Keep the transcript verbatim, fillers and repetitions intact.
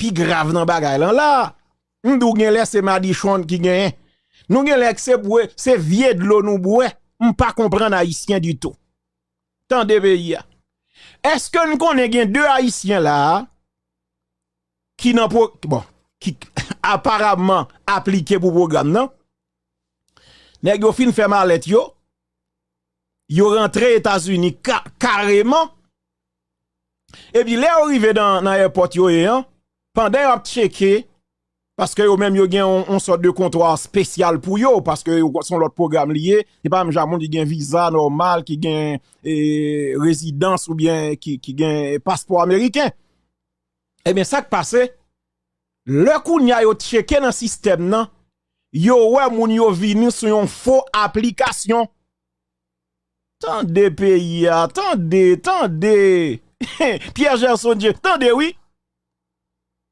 ki grav nan bagay lan la. M di w gen lè se madichon ki genyen. Nou gen lè se bwè, se vye dlo nou bwè. M pa konprann Ayisyen ditou. Tande peyi a. Èske n konnen gen de Ayisyen la a ki nan pro, bon, ki aparamman aplike pou pwogram nan? Nèg yo fin fè malèt yo, yo rantre Etazini ka, kareman. Epi lè yo rive nan, nan èpòt yo ye an, pandan y ap tcheke, paske yo menm yo gen yon, yon sòt de kontwa espesyal pou yo, paske yo se yon lòt pwogram li ye, se pa menm jan moun ki gen viza nòmal, ki gen e, rezidans oubyen ki, ki gen paspò ameriken. Ebyen, sa k pase? Lè kounye a yo tcheke nan sistèm nan, yo wè moun yo vini sou yon fo aplikasyon. Tande peyi a, tande, tande. Pierre Gerson Dieu, tande wi.